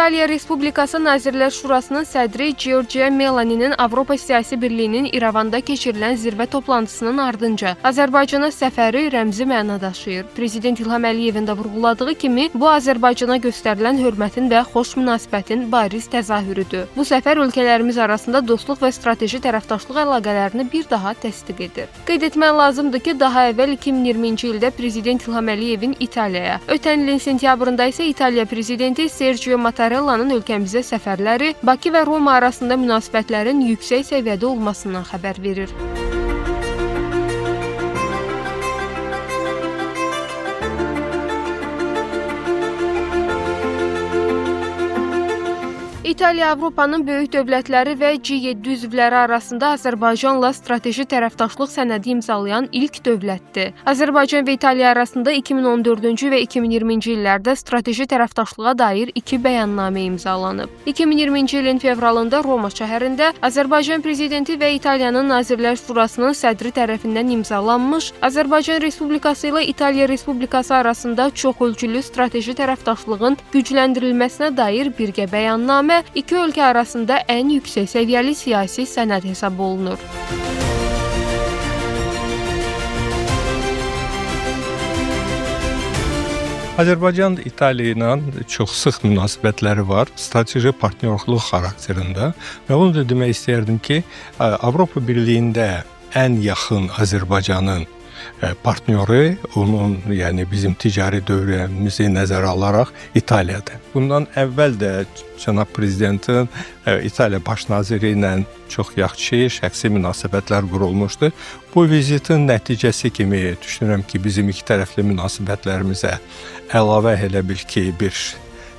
İtaliya Respublikası Nazirlər Şurasının sədri Giorgia Meloninin Avropa Siyasi Birliyinin İrəvanda keçirilən zirvə toplantısının ardınca Azərbaycana səfəri rəmzi məna daşıyır. Prezident İlham Əliyevin də vurğuladığı kimi, bu Azərbaycana göstərilən hörmətin və xoş münasibətin bariz təzahürüdür. Bu səfər ölkələrimiz arasında dostluq və strateji tərəfdaşlıq əlaqələrini bir daha təsdiq edir. Qeyd etmək lazımdır ki, daha əvvəl 2020-ci ildə Prezident İlham Əliyevin İtaliyaya, ötən ilin sentyabrında isə İtaliya prezidenti Sergio Mattarella'nın ölkəmizə səfərləri Bakı və Roma arasında münasibətlərin yüksək səviyyədə olmasından xəbər verir. İtaliya Avropanın böyük dövlətləri və G7 üzvləri arasında Azərbaycanla strateji tərəfdaşlıq sənədi imzalayan ilk dövlətdir. Azərbaycan və İtaliya arasında 2014-cü və 2020-ci illərdə strateji tərəfdaşlığa dair iki bəyannamə imzalanıb. 2020-ci ilin fevralında Roma şəhərində Azərbaycan prezidenti və İtaliyanın Nazirlər Şurasının sədri tərəfindən imzalanmış Azərbaycan Respublikası ilə İtaliya Respublikası arasında çoxölçülü strateji tərəfdaşlığın gücləndirilməsinə dair birgə bəyannamə iki ölkə arasında ən yüksək səviyyəli siyasi sənəd hesab olunur. Azərbaycan İtaliya ilə çox sıx münasibətləri var, strateji partnyorluq xarakterində və onu da demək istəyərdim ki, Avropa Birliyində ən yaxın Azərbaycanın partnyoru, onun, yəni bizim ticari dövrəmizi nəzərə alaraq İtaliyadır. Bundan əvvəl də cənab prezidentin İtaliya baş naziri ilə çox yaxşı şəxsi münasibətlər qurulmuşdu. Bu vizitin nəticəsi kimi düşünürəm ki, bizim iki tərəfli münasibətlərimizə əlavə elə bil ki, bir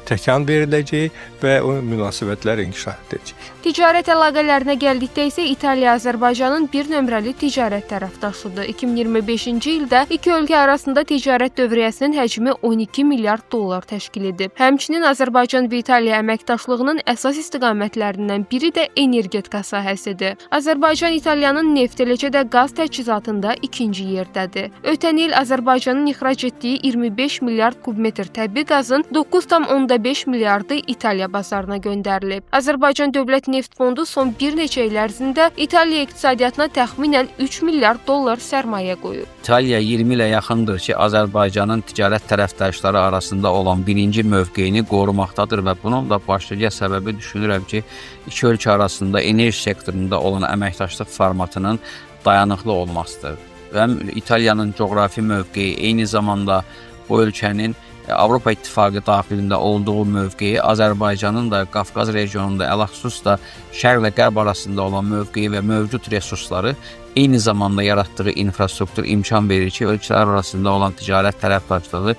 təkan veriləcək və o münasibətlər inkişaf edəcək. Ticarət əlaqələrinə gəldikdə isə İtaliya Azərbaycanın bir nömrəli ticarət tərəfdaşıdır. 2025-ci ildə iki ölkə arasında ticarət dövriyyəsinin həcmi 12 milyard dollar təşkil edib. Həmçinin Azərbaycan və İtaliya əməkdaşlığının əsas istiqamətlərindən biri də energetika sahəsidir. Azərbaycan İtaliyanın neft, eləcə də qaz təchizatında ikinci yerdədir. Ötən il Azərbaycanın ixrac etdiyi 25 milyard kubmetr təbii qazın 9,5 milyardı İtaliya bazarına göndərilib. Azərbaycan Dövlət Neft Fondu son bir neçə il ərzində İtaliya iqtisadiyyatına təxminən 3 milyard dollar sərmayə qoyub. İtaliya 20 ilə yaxındır ki, Azərbaycanın ticarət tərəfdaşları arasında olan birinci mövqeyini qorumaqdadır və bunun da başlıca səbəbi düşünürəm ki, iki ölkə arasında enerji sektorunda olan əməkdaşlıq formatının dayanıqlı olmasıdır. Və İtaliyanın coğrafi mövqeyi, eyni zamanda bu ölkənin Avropa İttifaqı daxilində olduğu mövqeyi, Azərbaycanın da Qafqaz regionunda, ələxüsus da şərqlə qərb arasında olan mövqeyi və mövcud resursları eyni zamanda yaratdığı infrastruktur imkan verir ki, ölkələr arasında olan ticarət tərəfdaşlığı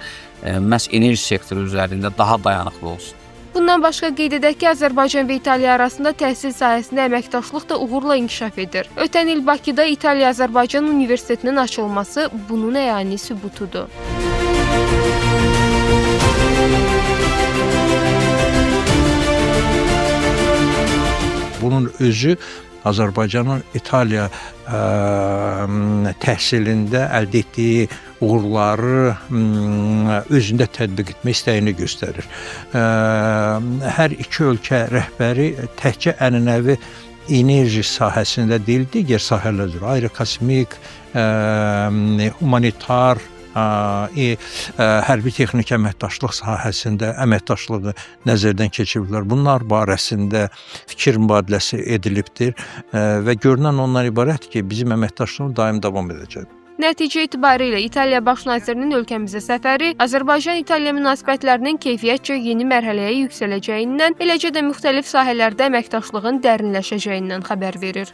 məhz enerji sektoru üzərində daha dayanıqlı olsun. Bundan başqa qeyd edək ki, Azərbaycan və İtaliya arasında təhsil sahəsində əməkdaşlıq da uğurla inkişaf edir. Ötən il Bakıda İtaliya-Azərbaycan Universitetinin açılması bunun əyani sübutudur. Bunun özü Azərbaycanın İtaliya təhsilində əldə etdiyi uğurları özündə tətbiq etmək istəyini göstərir. Hər iki ölkə rəhbəri təkcə ənənəvi enerji sahəsində deyil, digər sahələrdir. Aerokosmik, humanitar, hərbi texniki əməkdaşlıq sahəsində əməkdaşlığı nəzərdən keçiriblər. Bunlar barəsində fikir mübadiləsi edilibdir və görünən ondan ibarətdir ki, bizim əməkdaşlığımız daim davam edəcək. Nəticə etibarilə İtaliya Baş nazirinin ölkəmizə səfəri Azərbaycan-İtaliya münasibətlərinin keyfiyyətcə yeni mərhələyə yüksələcəyindən, eləcə də müxtəlif sahələrdə əməkdaşlığın dərinləşəcəyindən xəbər verir.